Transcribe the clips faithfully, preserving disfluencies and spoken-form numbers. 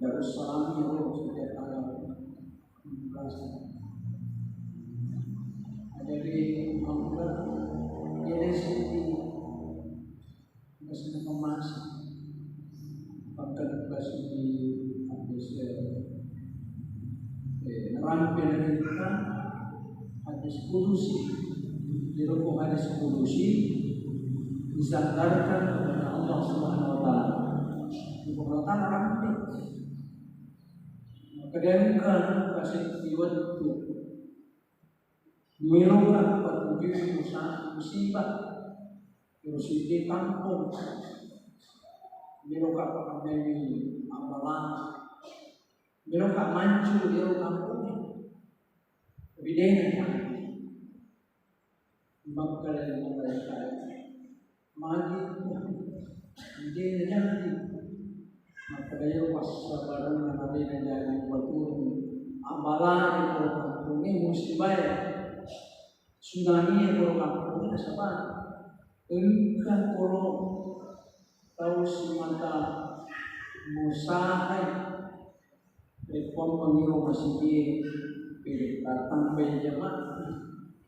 Darussalam iyaro setiap tanggal enam belas. Jadi mangga iyaro siti Masih emas. Bahkan masih di hadis, eh, rampe kita hadis kudusi. Di rukun hadis kudusi disandarkan kepada Allah Subhanahu wa Ta'ala. Subhanahu wa Ta'ala rampe. Maka dia bukan kasih waktu. Meloka patujui musa-, musibah ero siddi kampong. Meloka pakambaiwi abala. Meloka mancu ero kampong. Tapi dena jadi. Makkalai malaika. Magi, de' najadi. Makkedai wassabarenna nabi najadi waturung abala ero kampongnge, musibae, tsunami ero kampongnge, nasaba engka koro tau simata musahai. Rekko mengiro masigi, eh, tambai jamaah,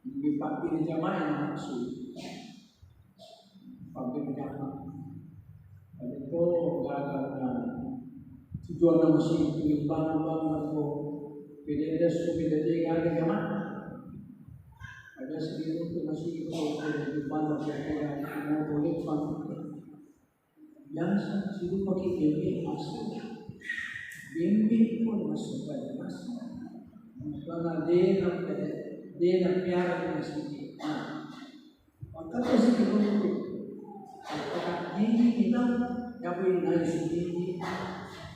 lebih pakai jamaah yang maksud. Pakai jamaah. Pada itu, Tujuanna masigi, bangun-bangun ko P D S, P D T, ada jamaah. Ada sedikit untuk masigi ko P D T, bangun ko P D T, mau boleh bangun. Biasa silupa ki bembe asu. Bembe pun masuk pada masuk. Karena dia nak, dia nak piara masigi. Nah, Makkeda sininna, apakah gigi kita yapi nai sigigi,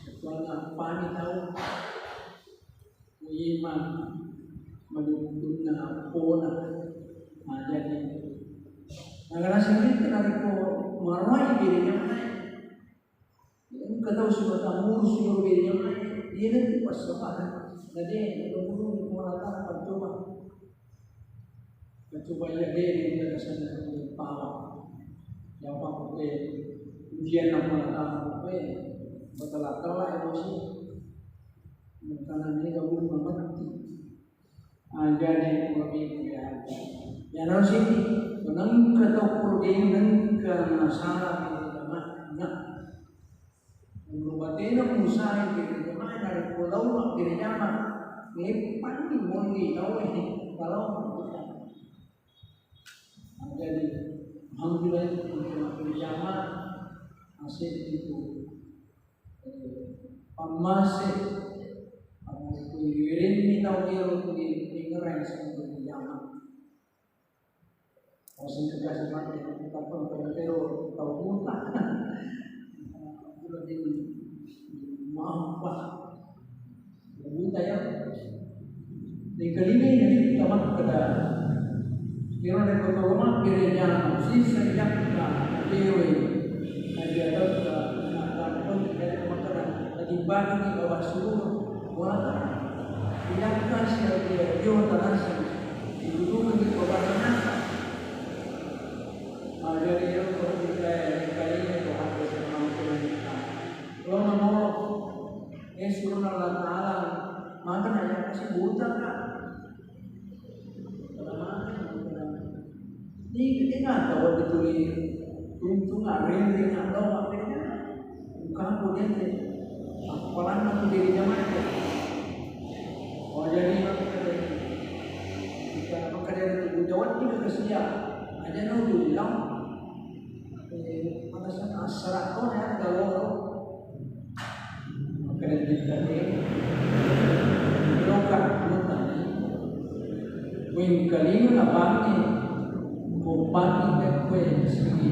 kecuali pani tau, memang menuntunna pona. Nah, jadi, nah, karena sendiri kita narekko maroi bedanya mana? Engka tau sibawa tammuru suro bede jamae, iyanatu passabaran. Na de, namuru'i Puang Allah Ta'ala paccoba. Paccoba iya de, de, de, de, de, pawa. Iya, apa, eh, ujian na Puang Allah Ta'ala, eh, batala-tala emosi. Engka na mega guru mati. Ah, jadi, lebih ya. Ya, harus ini. Nengka tau pura de, nengka masalah di jamaah. Nah, Guru batena Musa gereja mana dari pulau gereja mana? Lepan di moni tau ini kalau jadi alhamdulillah itu gereja mana masih itu, eh, pamase, pamase itu ini tau dia untuk di, di ngerai sama gereja mana. Masih tegas banget, tapi kalau tero tau buta. Buta ya. Di kelima ini kita makkeda. Kira dari kota rumah gereja sisa jakka dewe. Aja ada ada pun dari kota lagi bagi di bawah seluruh. Wala. Iya kasih dia dia tanah. Dituduhkan di kota rumah. Nah, jadi itu kita yang kali ini tuh harus mampu menikah. Lo mau, eh, suruh Allah Ta'ala, maka nanya kasih buta, Kak. Ini kita nggak tahu betul ini. Untung ada yang nggak tahu makanya. Engka pole, appalanna tu diri jamaah. Oh, jadi, jika makkeda tu jawab kita kesia, aja no tu bilang, eh, mana sana asara tu ya kalau makkeda kita ni, lokak, lokak. Wengkalinga nabangngi, ko bangngi pekkue sigi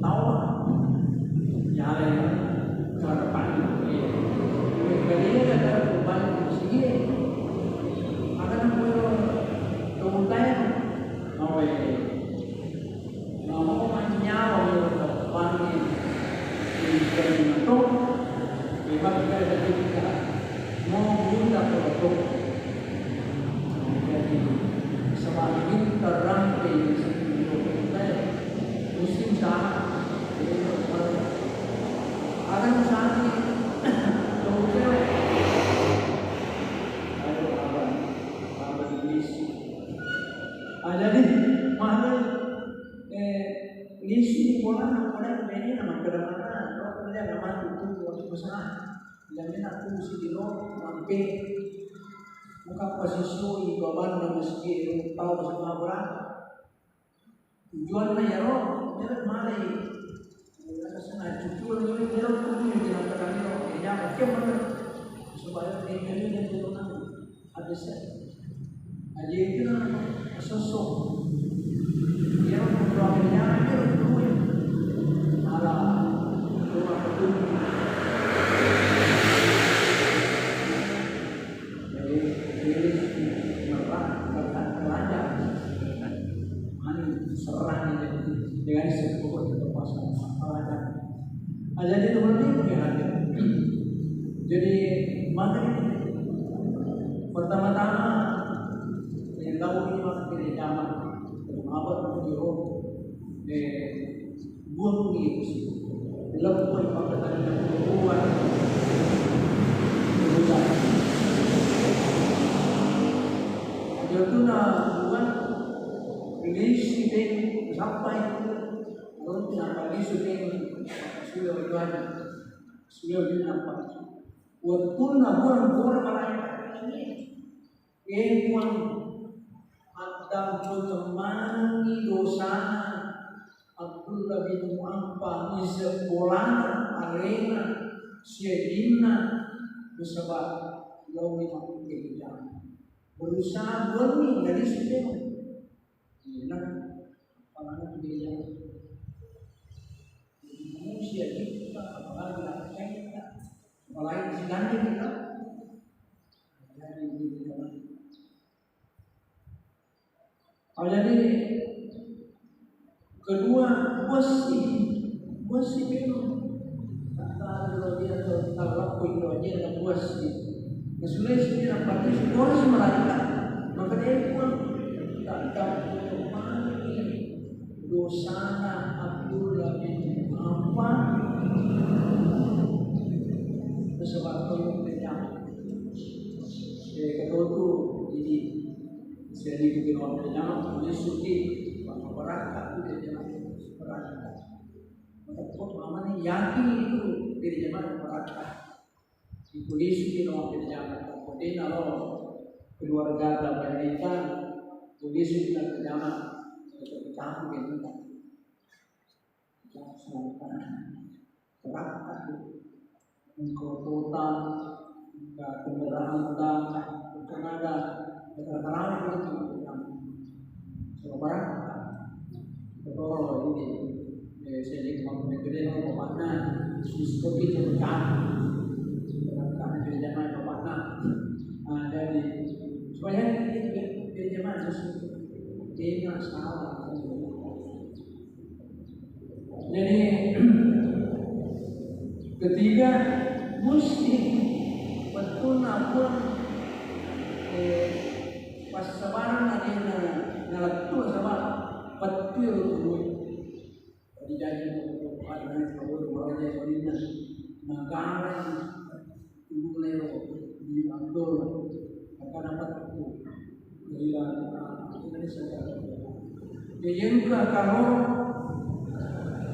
tau. Yaleng karapangi. Wengkalinga nabangngi ko bangngi sigi. Aga nakuero tau tae. Nawe. Namo manyawa miro tappani, ri kalinga to, memang kada ketika mau guna kalau to. Jadi, semakin terang di sini, musim sama, ada usaha nih, kalau cewek, ayo abang, abang isi. Ah, jadi, mana, eh, lisu bolana, bolana, ini nama kedamaian, kalau kalian nama tutu, waktu besar, yang ini aku mesti di lo, sampai, buka posisi, baban, dan mesti, tahu, sama, berapa. Tujuanna iyaro, iyaro malai. Iyaro sengaja tujuan iyaro, iyaro tujuan yang kita kami ro, ya, oke, mana? Supaya ini dan turun. Habis ya. Aja itu nama sosok. Iyaro tujuan, iyaro tujuan. Ala, rumah petunjuk. Jadi, jadi merah, merah, kerajaan. Mani serang ini dengan sepuluh kekuasaan kerajaan. Nah, jadi itu berarti bukan ada. Jadi, maka ini pertama-tama yang tahu ini waktu di zaman apa tuh eh, Buang Yesus. Leppoi makketanna buang. Jotuna buang, lisi deng, sampai itu. Lalu kenapa lisu deng? Sudah berdoa. Sudah dia nampak. Wettunna buang buang malaikat ini. Eh, Puang, addampengeng manengngi dosana Abdullah bin Mu'affa, ise bolana, alena, siajinna, nasaba laoni makkukkue jama. Berusaha buanni, nalisu tero. Iya, apalagi dia. Manusia kita, apalagi anak kita, apalagi si Dani kita. Jadi, Oh, jadi kedua, buassi, buassi memang. Kata dia atau talappo itu aja ada buassi. Nah, sudah sih dia pasti semua harus merata. Maka dia pun tak dapat kembali dosana Abdullah bin Affan. Sebab itu tidak. Eh, ketua tu ini Jadi, iko mappenyameng, lisuki, mapparakka tu dia jama, parakka. Maka pokok mamani yakin itu dia jama parakka. Iko lisuki mappenyameng, pokoknya lo keluarga dan pendidikan, lisuki mappenyameng, itu kamu yang minta. Berat, engka kota, engka kendaraan, engka tenaga, engka kendaraan itu. Coba berat. Betul ini. Eh, saya jadi kemampuan gede, bapaknya, terus kopi cerita. Berat, jadi jangan bapaknya. Nah, jadi supaya dia, dia, dia jangan terus dia salah. Jadi, ketiga, musti wettunna pun, eh, passabaranna de' na-, nalettu, nasaba pettu ero tubuh. Jadi, jadi, kalau ada yang tahu, kalau ada yang tahu, nah, negara Ibu Leo di Abdul, akan dapat aku. Iya, ini saya katakan. Jadi, engka kalo,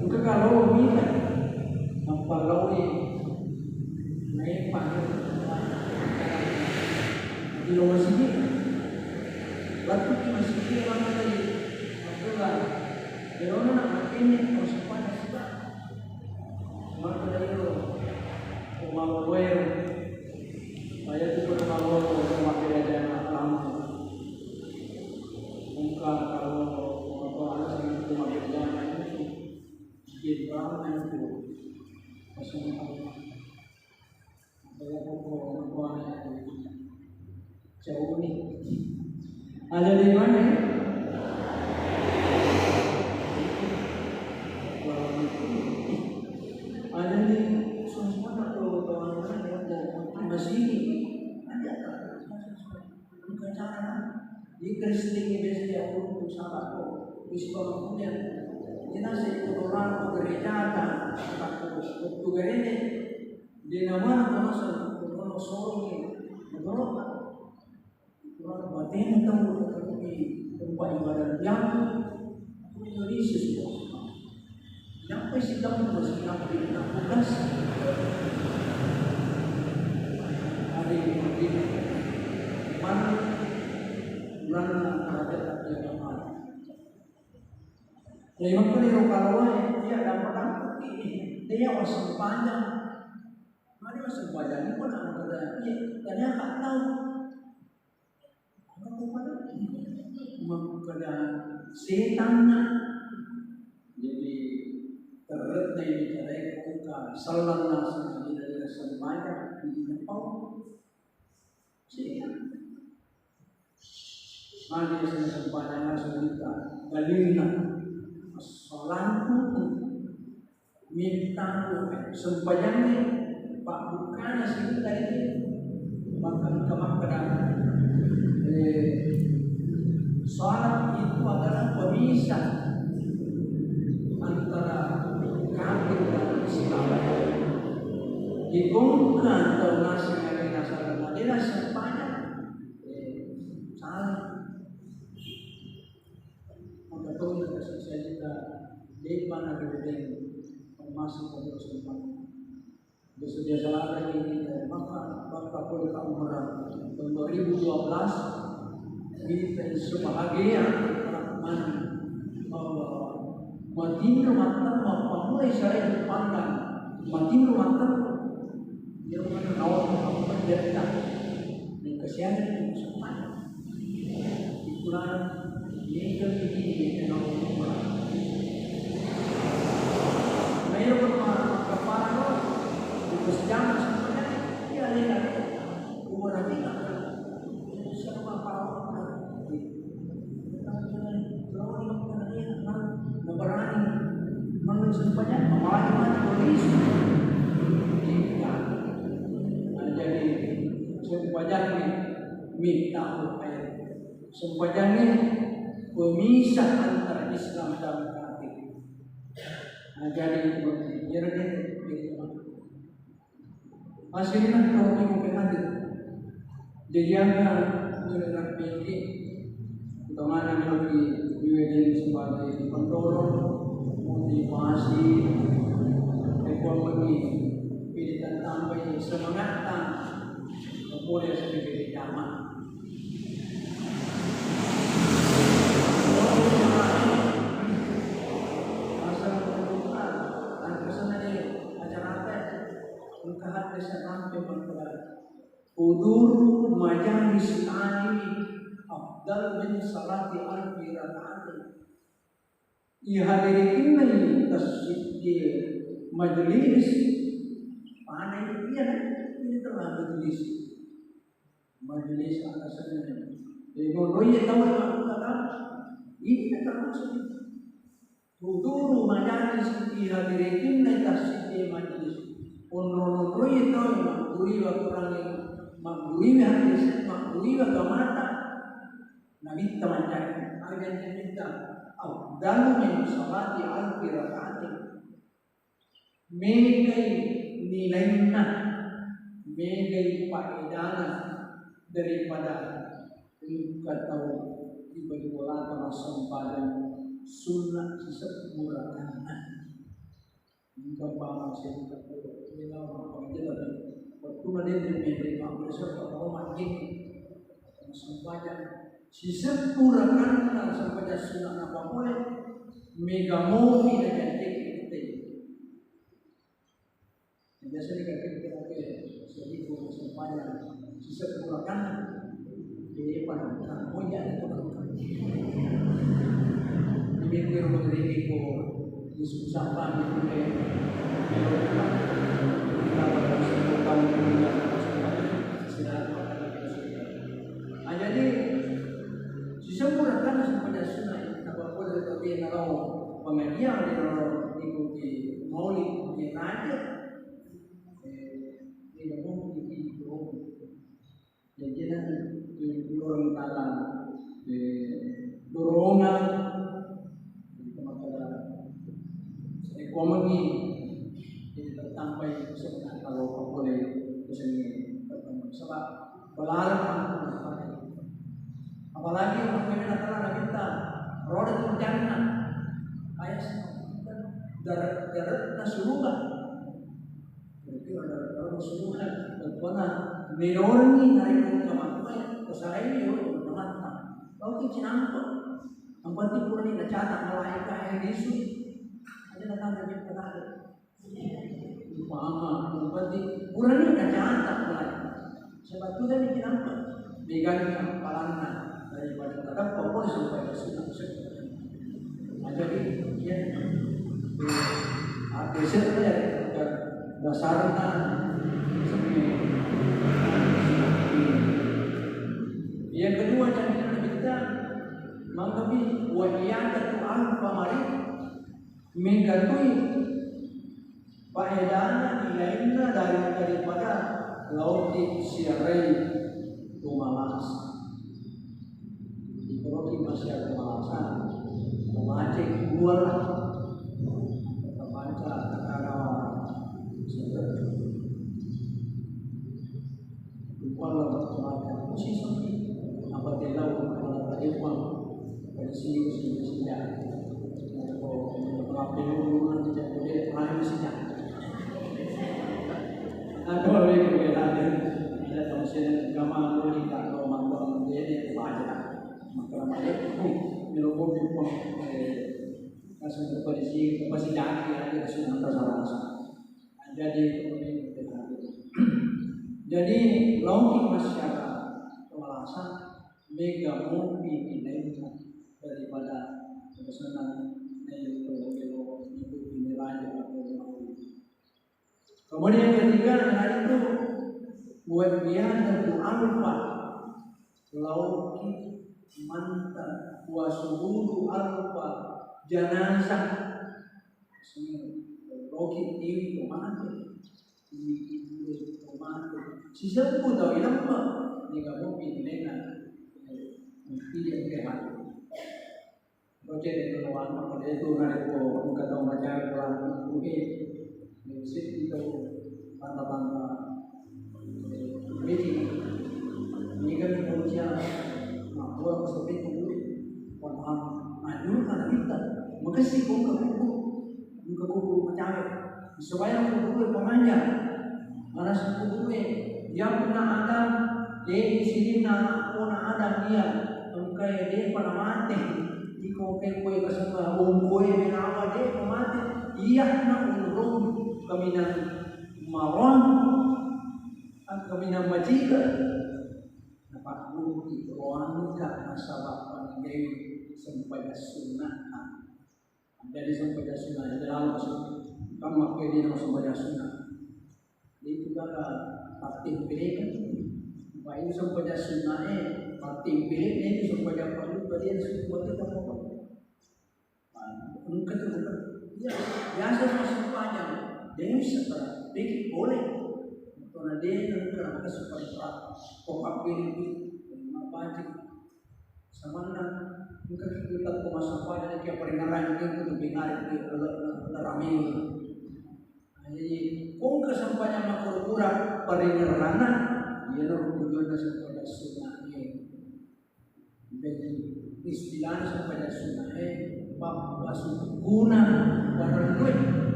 engka kalo minta, nampaloi, naik pakai di rumah sini. Waktu di masjid, orang tadi, Abdullah, dia orang nak makin ni, kalau sempat, sempat. Maka ero, ko maloloero, saya tu pernah malolo, ko makkeda jana lama. Engka kalo, ko alas itu makkeda jana itu, sedikit lama itu. Pasang apa? Saya pokok orang tua itu. Jauh ni. Ada di mana? Ada di semua atau kawan-kawan yang ada masih ini. Ada tak? Bukan cara. Di Kristen ini biasa ya untuk sahabat kok. Bisa bangun ya. Ini nasi itu orang gereja kan. Waktu gereja. Di nama nama sih, orang sorong ini. Menurut Kurang batena tau di tempat ibadah yang Indonesia semua. Kenapa sih kamu masih nampil, nampil? Ada yang mungkin mana kurang ada yang apa. Jadi, makanya kalau dia dapat, dia masih panjang. Mari masuk badan pun ada, iya, ternyata tahu. Makkeda setanna. Jadi, terretna ini cara engka sellenna sendiri dari sembada di tempat setan. Magi sembada langsung kita dalilna. Salangku Minta sempajangnge, pabbukana sininna ini, maka engka makkeda, eh, salat itu adalah pemisah antara kafir dan Islam. Jika engka tau naseng alena salat, alena sempajang, eh, salah. Maka tongeng kasessa de'pa nareweng, termasuk pada kesempatan. Biasa-biasa lagi ini, eh, maka, maka pole ka umrah tahun dua ribu dua belas, kita sebahagia, man, eh, matinro matang, mappamulai sarai panggang, matinro matang, dia mana nawa, apa, dia tak, dan kasihan itu semua. Ikurang, ini kan ini, ini kan nawa, mairo ko ma-, makkafararo, itu sejam semuanya, iya, iya, iya. Umur lagi, sama apa? Nabarani, menurut sempajang, apalagi mati polisi. Jadi, sempajang ini minta air. Sempajang ini pemisah antara Islam dan kafir. Nah, jadi, jadi, Hasilna, kalau minggu ke hadir. Jadi, angka nilai rapi ini, utamana lagi diwedeng sebagai pendorong, motivasi, ekonomi, pilih tambai semangat, boleh sedikit jamaah. Masa berdoa, dan pesan dari acara apa? Engka hadis sampai mengatakan, "Huduru majalis alimi afdal min salati alfi rakaatin." Ihadirikinnai tassiddi majelis, mana iya, ini telah majelis. Majelis atasanna. Jadi, monroiye tau yang aku kata, ini termasuk itu. Huduru majalis, ihadirikinnai tassiddi majelis. Onro-onroiye tau yang magguriwa Quran, magguriwa hadis, magguriwa gamata. Nabitta mancai, aga Nabitta, afdalu min salati alfi rakaatin. Megai nilainna, megai faedana daripada engka tau tiba-tiba lata massempajang sunna sisebbu rakanna. Engka paham sengka pura, ila mappaja tapi wettuna de' ri mede mabbeser tau majjing sempajang sisebbu rakanna sempajang sunna napapole mega mopi na jajjeki tette. Biasa ni kata kita oke, seddi ko sempajang sisebbu rakanna. Jadi pada kita mau jadi tukang. Ini kue rumah ini ko Yesus sapa gitu deh. Nah, jadi sisebbu rakanna sempajang sunna, apa boleh tapi yang kalau pengajian di dalam ikuti maulid di raja. Eh, tidak mungkin itu. Jadi, orang dalam, eh, dorongan, jadi, maka saya komengi, jadi, tertampai sebenarnya kalau boleh kesini bertemu. Sebab, berlarang, apalagi orang yang datang Nabi kita, roda tuh jannah, ayah, dar, dar, surga. Berarti ada Rasulullah, bettuanna melorengngi narekko engka matoa, tasaraiwi yo tamatta. Laoki cinampe. Yang penting purani nacatat malaika yang disu. Ada datang dari pada. Upama, yang penting purani nacatat malaika. Sebab tu tadi cinampe. Megani ampalanna daripada tadappa pole sampai sunna. Nah, jadi, ya, eh, apa sih, ya, dasarnya seperti ini. Yang kedua, jadi kita mengerti wa iyadatu al famari mengetahui Faedana ilainna dari, daripada laoki siarai tumalas. Ipoloki masiara tumalasan, mabaca dua lah. Mabaca karawa. Kuala maka musi sepi. Apa telau kepala tadi pun. Pada sini sini sini. Kalau kalau apa yang urun tidak boleh, mari sini. Nama boleh tak kalau mampu dede baca. Maka nama dede, melo boleh pun, eh, langsung kepada si, kepada si jaki aja, langsung antar salah. Jadi, jadi, laungi masyarakat kewalasan, mega mopi nilainya daripada pesanan yang itu, itu, itu nilai atau. Kemudian ketiga, yaitu buat dia tentu alfa, lauki mantap, wasubudu alfa, janazah. Roki tiwi to mate. Tiwi to mate. Sisebbu tau ilemma. Niga mopi nilena. Tidak ke hati. Roke de to mate. Pada itu narekko engka tau macare pulang kuke. Seddi tau banta-banta. Jadi, ini kan manusia, nah, orang seperti itu, paham, nah, dulu kan kita, makasih kok ke buku, ke buku macam, supaya buku itu panjang, mana buku itu, dia pernah ada, dia di sini nak, pernah ada dia, engka de pernah mati, iko ke kue kasaba, ongkoe menawa de pernah mati, iya nak urung kaminang mawang, Engka minang majiga. Napaggurui roangka nasaba pangigaiwi sempajang sunna'na. Jadi sempajang sunnah, jadi lalu kan makkuini sempajang sunnah. Itu kata pattempelekan. Pak itu sempajang sunnah, eh, pattempelekan itu sempajang perlu tadi yang sudah buat kita pokok. Engka tu, iya, biasa massempajang, de' setelah, de' boleh. Karena de' engka maka seperempat, kopak ini, mabaca. Samanna, engka kita tu massempajang, dia paling ngarang itu, tu dengar itu, ala, ala rame. Jadi, kong kesempajang makura-kura, paling ngerana, dia tujuanna sempajang sunnah. Jadi, istilahna sempajang sunnah e, pappasukkuna parellué.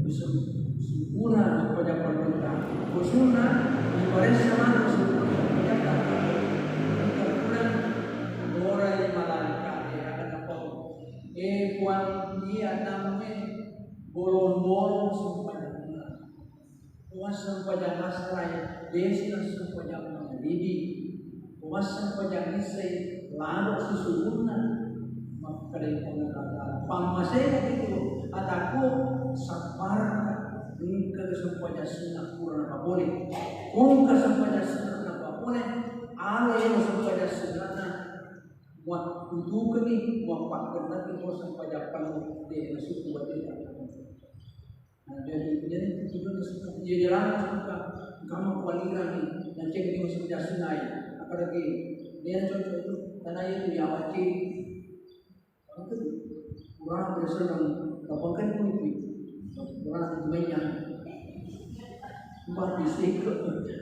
Su-, sukkuna sempajang parellu. Khususna, diparessa maneng sempajang sunnah. Engka pura gorai malaéka'é, aga napau. Eh, Puang, iya nammé bolong-bolong sempajang sunnah. Ko massempajang asrai, desi nassempajang mangaribi. Ko massempajang isai, lalo sisusunna. Makkedai Puang Allah Taala, pammasena itu ataku sabbarka, engka sempajang sunnah pura napapole. Ko engka sempajang sunnah napapole, ala ero sempajang sunnahna, muakkutukengi, muappakkennakengi ko sempajang parellu, de' nasukku wajib. Nah, jadi, jadi, itu juga suka. Iya, dia lama suka. Kamu kualiran nih, dan cek dia masuk jasnai. Apalagi, dia cocok itu, karena itu ya wajib. Itu kurang bersenang, kapan kan itu? Kurang itu banyak. Empat bisi ke,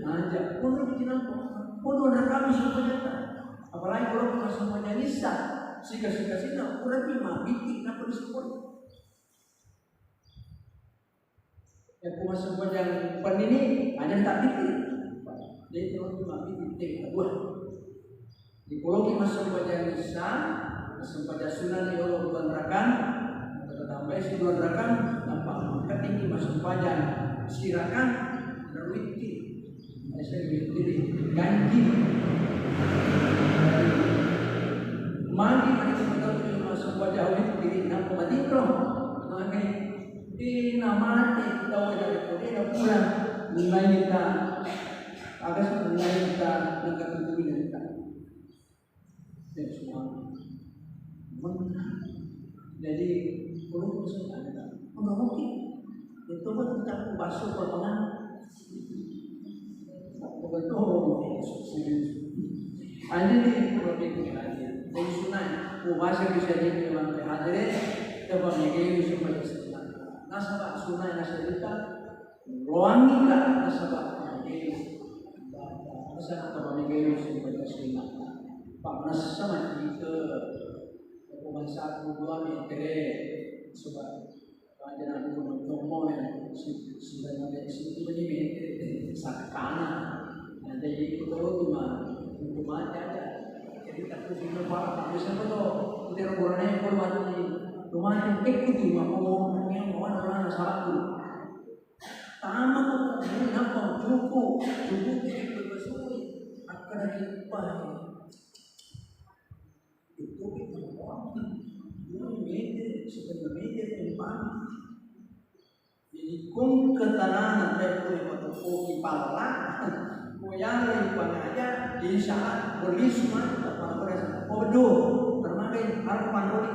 aja. Pun itu kenapa? Pun udah kami semuanya. Apalagi kalau masih banyak nisa, sika-sika sina, kurang lima, bikin apa disebut? Yakko massempajang pannini, aja tabbiti. Jadi, terus mabbitti tega dua. Dipoloki massempajang isya, massempajang sunnah yolo dua rakang, maka tambai si dua rakang, nampa makkatingi massempajang sirakang, naruitti. Jadi, ganti. Magi, magi kita massempajang wittiri, nampa matinro. Magi. Eh, namate tau e narekko de' napura naita, aga sih, naita nakatutui naita. Eh, semua. Jadi, perlu pesan ada. Enggak mungkin. Itu kan kita baso pertengahan. Anjini, kalau itu aja. Jadi sunai, puasa bisa jadi memang hadere, coba megai supaya senang. Nasaba sunai nasabita, roangi ka nasaba megai. Nasaba coba megai supaya senang. Pak nasaba itu pemasa dua meter, sebab Panjang aku menonton mo, eh, si, si, si, si, si, si, si, sakkana. Jadi itu kalau cuma cuma aja. Jadi tak pusing apa, tapi siapa tuh? Udah kurangnya kalau mati, cuma itu ikuti mau mau yang mau orang salah tuh. Tama ko, napa cuku, cuku te ko basui, akkeda kippa. Itu kita orang, dua meter, setengah meter, empat. Jadi kong ke tanana te ko patokkoki palla, ko yalai pangaja, insya Allah, berisu mah, tak pernah berasa. Oh, bedo, termakai, harus mandori.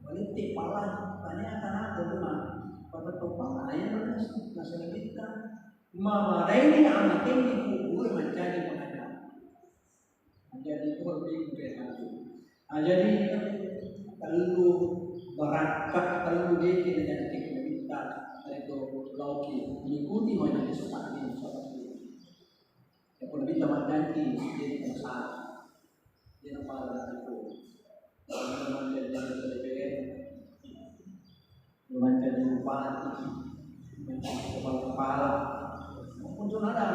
Balitte pala, tania tanah ko rumah. Pada to pala, ya, nasi, nasi kita. Mamarai ni amatengi kubur mancaji pengajar. Jadi itu lebih kurang. Nah, jadi perlu barakat, perlu deke dengan kita. Itu lauki mengikuti majelis taklim seperti ini. Ya, kalau kita mancaji, jadi masalah. Dia apa itu? Kalau mancaji jadi lebih Mancaji bupati, mancaji kepala-kepala. Muncul ada,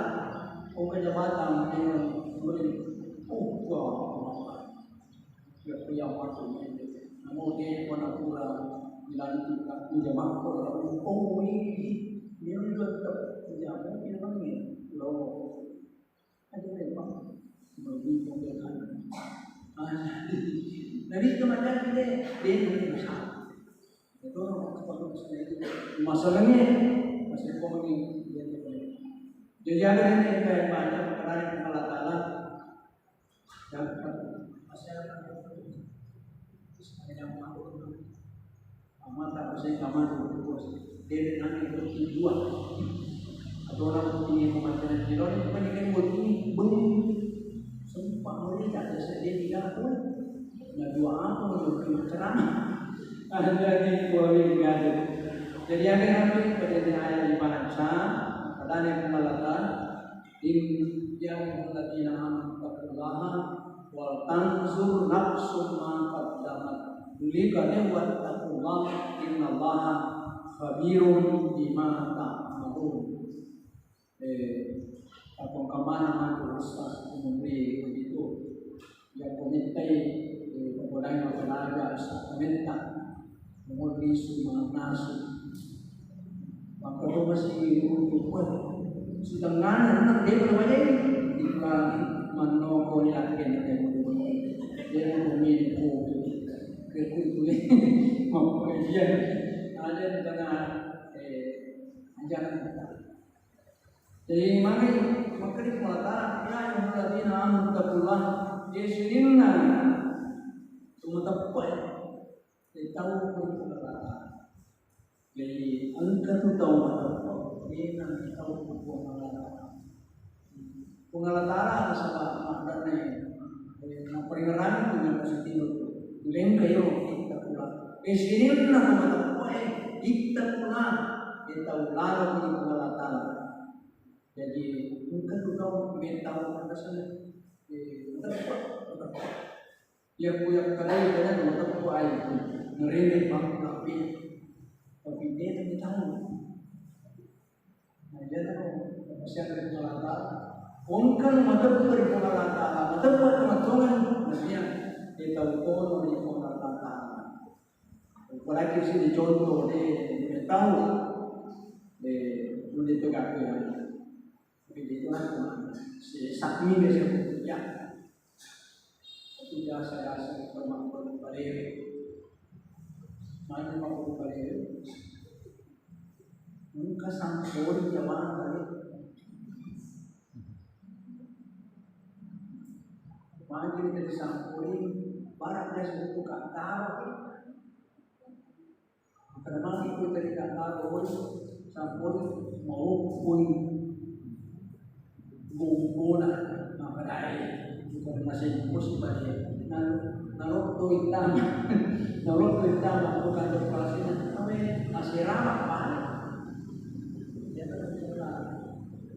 oh, ke jabatan, yang boleh, oh, wah, ya, yang waktu, namun dia pernah pulang, dilantik, aku jamaah, oh, ini, dia juga tetap, dia mau, dia mau, lo, Aja deh, Pak. Bagi pembelaan. Ah, jadi itu macam ini, dia yang masalah. Itu orang apa masalah itu? Masalahnya, masih komedi, dia yang masalah. Jadi ada ini kayak banyak perkara yang Allah Ta'ala. Dan masyarakat itu, yang mau Amata, saya kamar dulu, bos. Dia nanya itu dua. Atau orang punya pemasaran di luar, itu kan ikan buat ini, bung. Sempat mau dia tak ada saya, dia tidak pun. Nah, dua apa, mau bikin ceramah. Ah, jadi, boleh digaji. Jadi, yang nanti pada di ayat dibaca, pada yang melata, in, ya ayyuhalladzina amanu taqullaha wal tanzur nafsum ma qaddamat lighadin wattaqullaha innallaha khabirum bima ta'malun. Eh, apa kamana matu Ustaz Umri begitu. Ya komentai, eh, pokoknya apa aja Ustaz komentar. Umur bisu, maaf nasu. Maka tu masih urut kuat. Sedangkan anak dia berapa jadi? Ibrahim manno ko ni lagi nak dia mau dia mau main ko ke kulit mau dia aja di tengah eh aja. Jadi mari makkeda Allah Ta'ala, ya ayyuhalladzina amanu taqullaha, ya sininna cuma tepat. Jadi tau ko Puang Allah Ta'ala. Jadi engka tu tau mateppa, dena tau ko Puang Allah Ta'ala. Puang Allah Ta'ala nasaba maknana, eh, naperingerang tu yang positif tu. Lengka yo, ittaqullah. Eh, sininna ko mateppa, eh, ittaqullah. Eh, tau lalo ko Puang Allah Ta'ala. Jadi engka tu tau, eh, tau maknana, eh, mateppa, mateppa. Iya ku yakkedai tanya tu mateppa ai. Ngerende bang tapi tapi dia tak tahu. Nah, dia tahu siapa yang Allah Ta'ala. Engka mateppa ri Puang Allah Ta'ala, mateppa teman-teman. Nah, iya, dia tahu kono ri Puang Allah Ta'ala. Apalagi sini contoh dia, dia tahu. Dia, dia pegang dia. Tapi dia itu kan cuma si sakmi biasa ya. Tapi biasa-biasa itu makhluk balik. Mana makhluk balik? Engka sampori jamaah balik. Magi dari sampori, barak dia sebut tukang taruh. Karena magi ku tadi kata bahwa sampun mau pun gompona mapadae bukan masih bos balik. Nah, kalau tu hitam, kalau tu hitam bukan berpalsu, tapi masih ramah balik.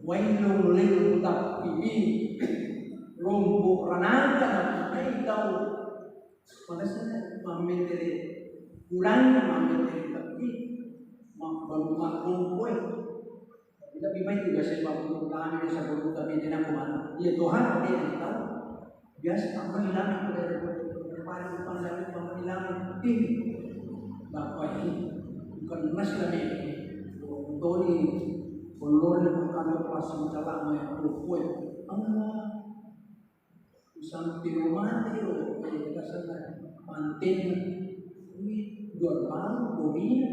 Wailul lil mutaffifin. Rombo ranaka na tahu. Makanya mammetere kurang, mammetere tapi mak baru mak romboe. Tapi baik juga saya mampu kami desa guru kami dena kemana. Iya Tuhan, dia yang tahu. Biasa tak menghilang, aku dari guru, kemarin bukan dari penghilang. Ih, bapak ini bukan emas lagi. Tony, kolor, bukan kelas, salah, mau yang kuat. Allah. Sampai rumah itu, kasanna manten, ini jual baru, kopinya.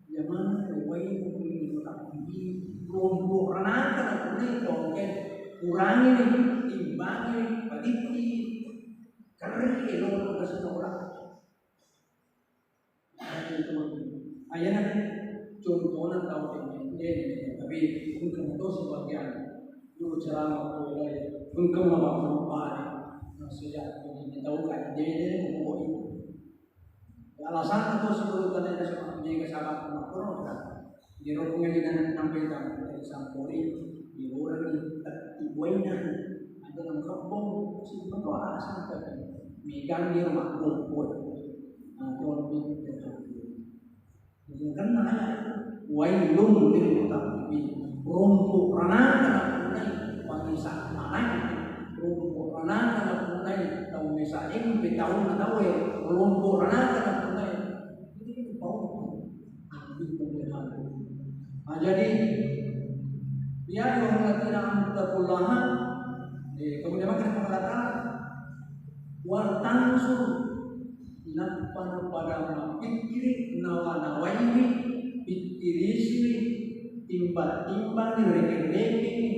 Yang mana kopi, kopi itu tak kopi. Rompo ranaka na kopi, tongke. Kurangi nih, timbangi nih, padikki. Kering, lo, kasanna orang. Ayana contohna tau dene, tapi engka to sebagian dulu ceramah ko dai, engka mabang pare. Nah, sejak ini tau kan dene, mau itu. Alasan itu sebelum tadi ada sebab ini ke sahabat makro kan. Di rokok ini kan sampai tamu dari sampori, di orang ini tak dibuainya. Ada yang kebong, simpan tuh alasan tadi. Megang di rumah kumpul. Nah, itu lebih. Mengkena ayat itu. Wailul lil mutaffifin. Rompo ranaka napunai pangisa manai. Rompo ranaka napunai tau mesa empe tau na tau e. Rompo ranaka napunai. Ini pau. Itu pemilihan. Nah, jadi, ya ayyuhalladzina amanu taqullaha. Eh, kemudian maka Allah Ta'ala, wal tanzur, nappa pada mapikkiri nawa-nawaiwi, pikkirisiwi, timbang-timbangi, reke-rekengi,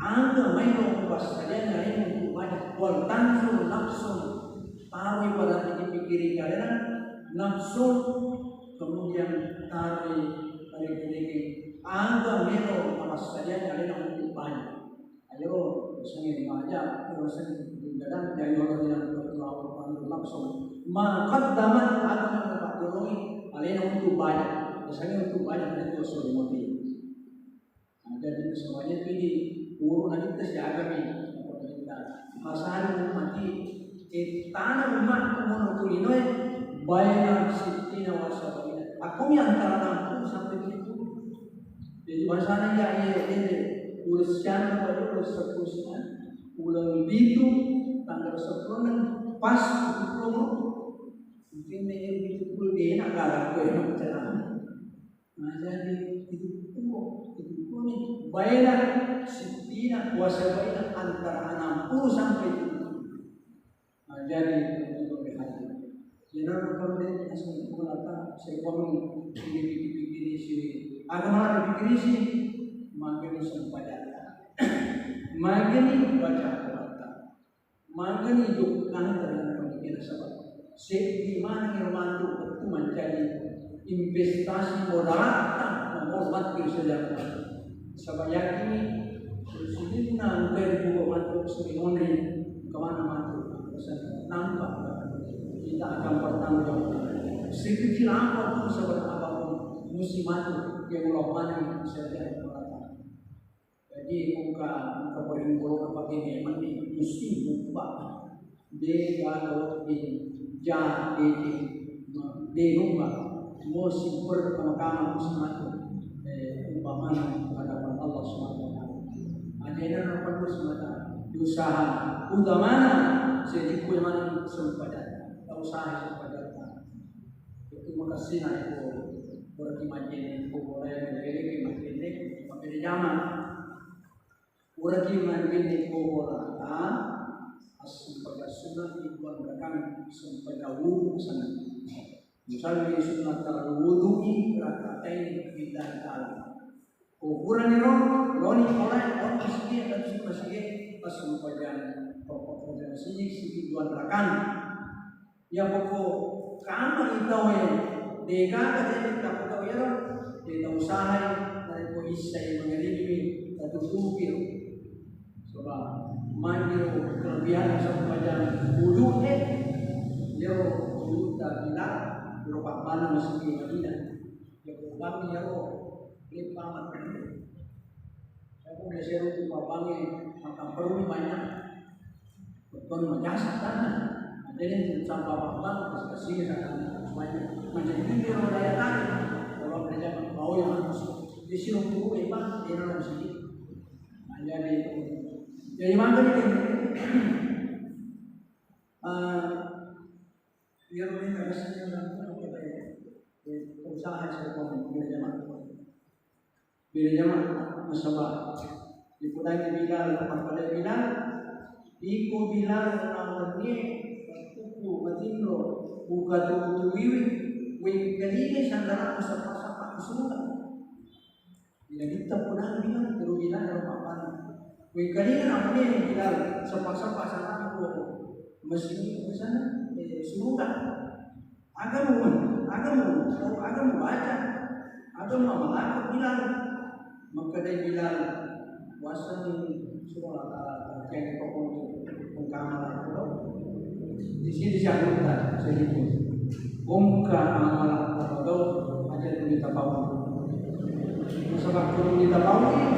aga maelo passadiangi alena untuk baja. Wal tanzur nafsun, tawi pada pikkiri kalena nafsu, kemudian tawi reke-reke aga maelo passadiangi alena untuk baja. Ayo, biasanya lima aja, terus gadang, jadi orang yang berdoa langsung. Ma qaddamat, apa yang dapat doloi, alena untuk baja. Biasanya untuk baja, ada tuh suruh mati. Nah, jadi semuanya ini urun aja kita siaga nih. Masari mati, eh, tanah rumah umur kulinoe, bayar sittina wa sab'ina. Aku yang antara enam puluh sampai tujuh puluh. Jadi, masana iya, iya, iya, iya. Uleng siang, apa dia, uleng sepuluh siang. Uleng pitu, tanggal sepuluh, pas tujuh puluh. Mungkin nih, tujuh puluh dia enak, gak ada aku yang bicara. Nah, jadi, tujuh puluh, tujuh puluh nih. Baina, sittina, wa sab'ina, antara enam puluh sampai tujuh puluh. Nah, jadi, untuk berhaji. Jadi, kalau dia asal sekolah, tak, saya pun ini pikir-pikir si, agama ada pikir si, makin sempat. Makin baca Quran. Makin itu kan terhadap pemikiran sebab. Seddi maneng ero mantu wettu mancaji investasi modalatta, namo matti sejarah. Saba' yakin sininna engka ero mantu seri monri, engka maneng mantu nampa kita akan bertanggung jawab. Sekecil apa pun, seberat apa pun, musti mantu dia ulang maneng sejarah. Jadi, engka, engka paling polo pakai memang ni, musti buka. De gaga wedding ja, de, de, de rumah. Musti pertama-tama musti mati. Eh, umpamanya hadapan Allah Subhanahu wa Ta'ala. Adena apa musti mata? Usaha utamana sedikit mana sempadan. Tak usaha sempadan. Itu makasih na iko, puraki majjenne ko bola yang leleke majjenne, makkeda jama. Puraki majjenne ko bola, assempajang sunna, iko angkakang sempajang wudu sana. Misalnya sunnatal wudu'i rak'atain lillahi ta'ala. Ukuraniro, loni pole, on masigi, masigi, assempajang, pokok masigi, sigi dua rakaat. Ya poko kama itawe, dega kade tappa tau yero, de tau usahai, narekko issai mangaribi, tatutupi. Coba, maniro kelebihan sempajang wudu e, yero wudu ta bila, yero pabbana masigi Madinah. Yero bang yero, ini pamat. Aku udah seru tu pabbana, makan perlu banyak. Betul, majasa tanah. Jadi, sampah pabbang, kasih-kasih, semuanya. Macam itu dia orang daya tarik. Kalau ada zaman bau yang harus Siro puru e, Pak, dia orang sini. Nah, jadi, jadi mana ni? Eh, biar mereka rasanya orang tu apa ya? Eh, usaha saya pun bila jamaah. Bila jamaah, nasaba ipudangi Bilal, makkedai Bilal, iko Bilal, nawennie wettukku matinro, buka tuwi-tuwiwi, wengkalingai sandarakku sappa-sappa ku surga. Bila kita pudangi Bilal, terus Bilal dalam papan. Wengkalingai nawennie Bilal, sappa-sappa sandarakku, masih sana, eh, surga. Aga mu, aga mu, aga mu baca, aga mu amalakeng Bilal. Makkedai Bilal, waseng surah Al-Fatihah, pokoknya engka amalakeng. Di sini saya minta sedikit. Engka amalakeng, aja tu kita paham. Nasaba ko mita baui,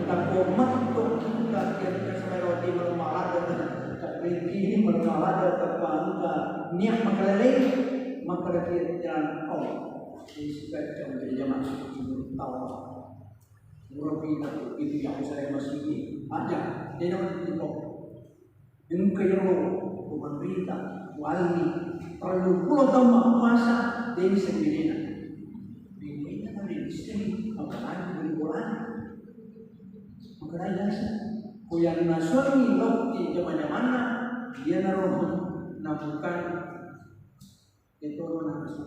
natakko metto kita kira-kira sampai roti mermaladde, tak riti ini mermaladde, tak bangka niat makalelei, maka kira jalan Allah. Ini sudah jam jadi jamaah suci tahu. Murabbi itu yang saya masih ini aja, dia nama itu kok. Engka iyaro ko manrita, walli, tellu pulo taung mappuasa, de' nisseng benena. Benena tadi nisseng, apalagi bali bolana. Makanya biasa, ko yang nasoangi lokki jama-jamanna, iyanaro nabukan Etono nasu.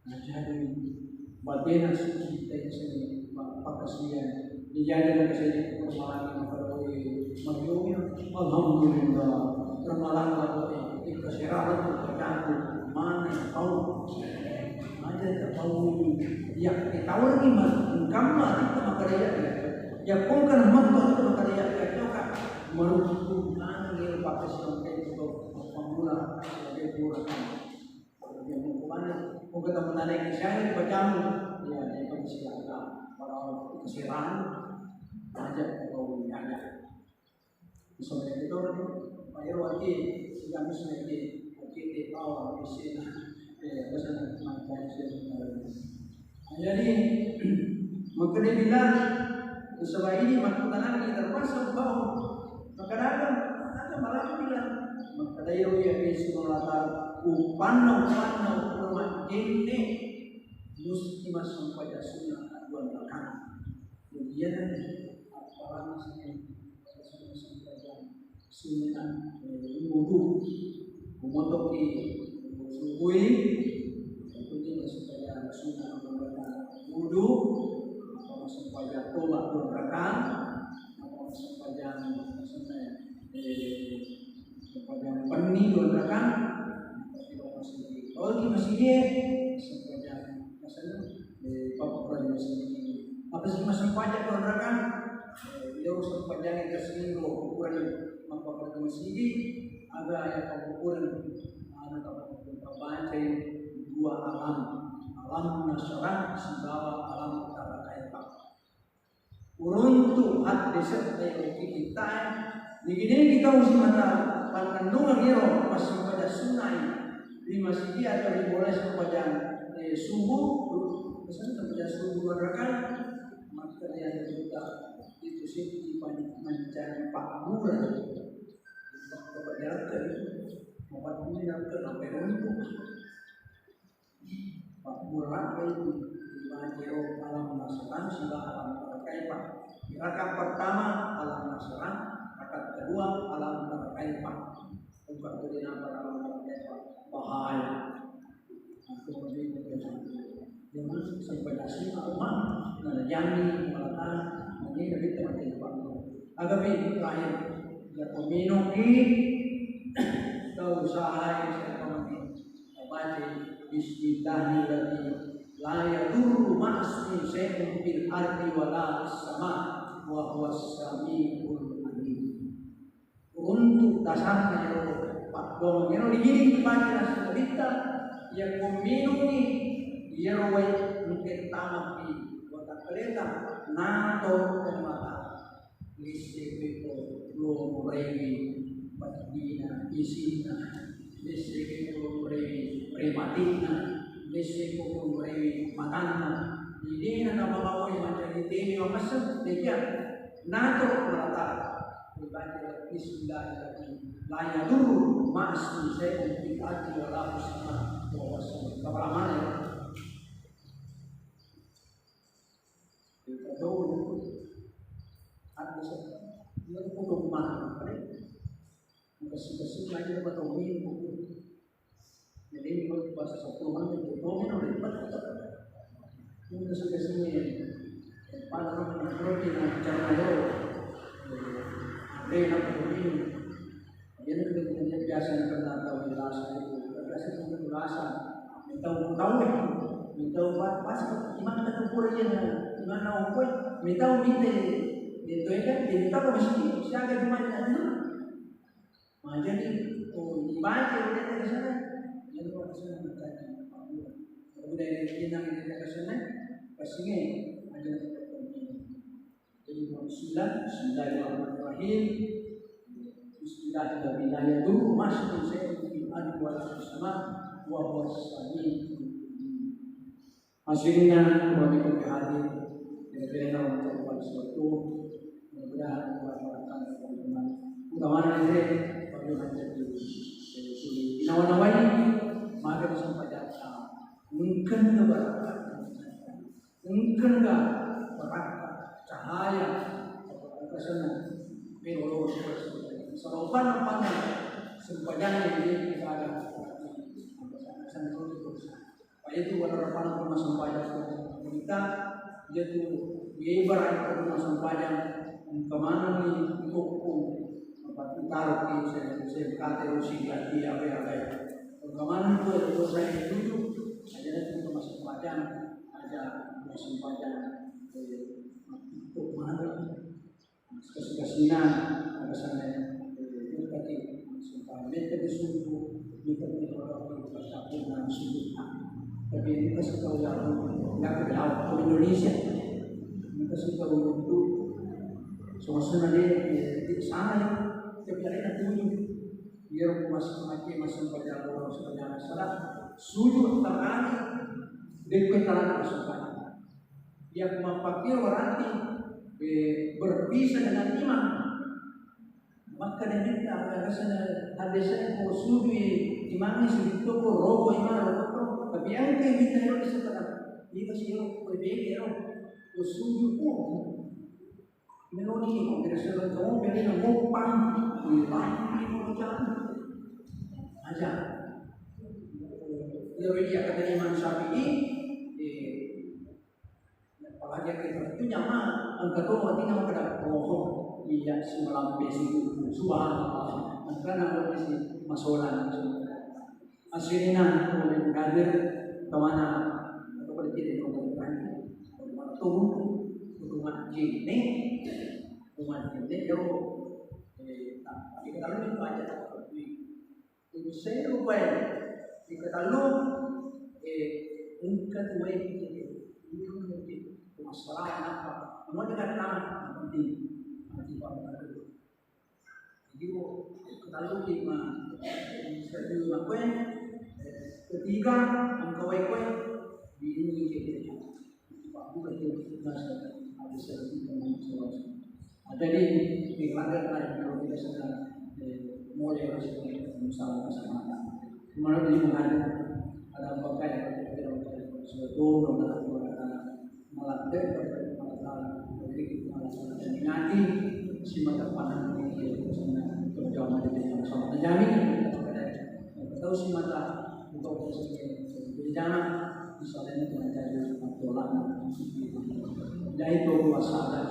Nah, jadi, batena suci tensi, pa-, pakasian. Dijadi nakasedi persoalan yang pada boleh maklumnya. Alhamdulillah. Permalan lagi, eh, kaserahan tu, kacaku, mana yang tahu? Ada yang tahu? Ya, kita tahu lagi, Mas. Engkau lah, kita makaraya, ya. Ya, kau kan mantap, kita makaraya, ya. Kau kan merupakan yang pakasian itu, pemula, sebagai kurang. Yang hukumannya, kau ketemu tadi kisah, bacamu. Ya, dia kan siapa? Kalau keserahan, aja kau ada. Misalnya itu, Pak Irwati, tidak misalnya di, di bawah, di sini. Eh, pesan, macam sini. Jadi, makkedai Bilal, nasaba idi makkutanangngi terpaksa bau. Makkedai, ada malam Bilal. Makkedai, oh ya, Yesus Allah Ta'ala, upanna, upanna, upanna, jenne, musti massempajang sunnah dua rakaat. Kemudian, apalagi sunnah, eh, wudu. Memotoki subui, itu dia supaya sunnah membaca wudu, apa sembahyang toba dua rakaat, apa sembahyang, eh, sembahyang penni dua rakaat, kalau masih, kalau di masjid, sembahyang, misalnya, eh, apa sembahyang, apa sih masih banyak dua rakaat? Eh, dia usah panjangin ke sini, ukuran maka pada masigi, aga ya pangukuran, anu, baca dua alam, alam nasrah sibawa alam tarakaita. Uruntu hati serta yang kita, begini kita usi mata panandungan iro masih pada sunai di masigi atau di boleh sepanjang, eh, subuh, misalnya sepanjang subuh dua rakaat, maka yang kita itu sih mencari pakburan. Kepada apa itu? Obat ini yang ke sampai runtuh. Pakburan itu dibaca alam nasrah, sudah alam terkaitan. Rakaat pertama alam nasrah, rakaat kedua alam terkaitan. Bukan jadi nama alam terkaitan. Bahaya. Aku lebih berkesan. Yang masuk sampai nasi, aku mah, nah, yang ini, malah, nah, ini lebih teman-teman. Agak lebih terakhir, ya, peminuki, tau usaha yang saya pahami. Baca, Bismillahirrahmanirrahim. La yadurru ma'asmi syai'un fil ardi wa la fis sama, wa huwas sami'ul alim. Untuk dasarna ero paddoang ero digiring baca nabitta, iya ko minungi iyaro wae engka tamaki watakkaleta, nato mata lisseko lo murewi paddina isinna, lisseko lo murewi rematikna, lisseko lo murewi matanna, idena namalawa Demikian, nato merata dibaca bismillahirrahmanirrahim. La yadurru ma'asmi syai'un fil ardi wa la fis sama wa huwas samiul. Apa amalnya? Kita tahu ada satu yang belum mahal. Kasi-kasi lagi apa tahu ini. Jadi, ini bahasa satu mana itu, itu mana udah dibaca. Ini kasi-kasi ini. Pada orang yang pergi dengan cara itu. Ada yang apa ini. Jadi, kita punya biasa yang pernah tahu di rasa itu. Biasa itu rasa. Tahu, tahu. Tahu apa? Pas iman kita kumpul aja. Iman tahu apa? Tahu mite. Itu ya kan? Jadi, tahu mesti siaga di mana itu. Nah, jadi, oh, dibaca udah dari sana. Jadi, waktu sana baca. Udah dari jenang dari sana, pastinya aja. Jadi, bismillah, bismillahirrahmanirrahim. Bismillahirrahmanirrahim. Masih saya di anu wa sama wa huwas samiul. Hasilna, buat ikut ke hati, kira-kira untuk buat sesuatu, mudah-mudahan buat orang utama nanti, bagi menjadi solusi. Nawa-nawai, maka kesempatan, mungkin ke barakka, mungkin ke barakka, cahaya, kesana, pero, seropan apa, sempajangan ini kita ada, Itu wala rapana rumah sempajang kita, yaitu ibarat rumah sempajang, engka manenni kokko, apa, utara ki, saya, saya kata, rusi, ganti, apa, apa. Engka manenni itu, itu saya setuju, aja itu rumah sempajang, aja rumah sempajang, eh, itu mana? Kasi-kasina, alasanna, eh, tadi, sumpah, metta di subuh, metta di orang, tapi nang subuh. Tapi ini kasih tahu ya, nggak kenal ke Indonesia. Ini kasih tahu untuk suasana dia, eh, di sana ya, tapi ada yang tuju. Biar masih mati, masih pada orang, sudah salah. Sujud terakhir, dia kata masuk. Yang mappakiro berarti, eh, berpisah dengan imam. Maka dia minta, alasan hadisnya, ko sujud imamnya sujud to, ko roko imam roko to. Tapi yang ke minta itu setelah, ini masih yang berbeda, ya. Ko sujud, oh. Meloni, ko kira-kira, ko meloni, ko pang, ko pang, ko pang. Aja. Jadi, ya, kata Imam Syafi'i, eh, Apalagi yang itu, itu nyaman. Engka to mati nama kada, oh, iya, si malampe si, subhanallah. Engka nama si masolang. Asirina, oleh hadir, kemana? Atau pada kiri, kemana? Kemana tuh? Rumah jin, rumah jin, yo. Eh, tapi kita lebih baca. Unsai rupai, iketallu, eh, engka tuwai, eh, masalah apa? Mau dengan nama, penting. Nanti Pak Gubernur. Jadi, oh, iketallu di ma, eh, kedua, apa, eh, ketiga, engka wae, wae, di ini, eh, Jadi, di keluarga lain, kalau kita sedang, eh, mulai harus saling bersama-sama. Mana di mana ada pakai, ada pakai, malah, malah, jadi, malah, nanti, si mata panah, eh, sama, sama, sama, jadi, tahu si mata, untuk, jadi, jangan, misalnya, menjadi, tulang, jadi, itu, masalah,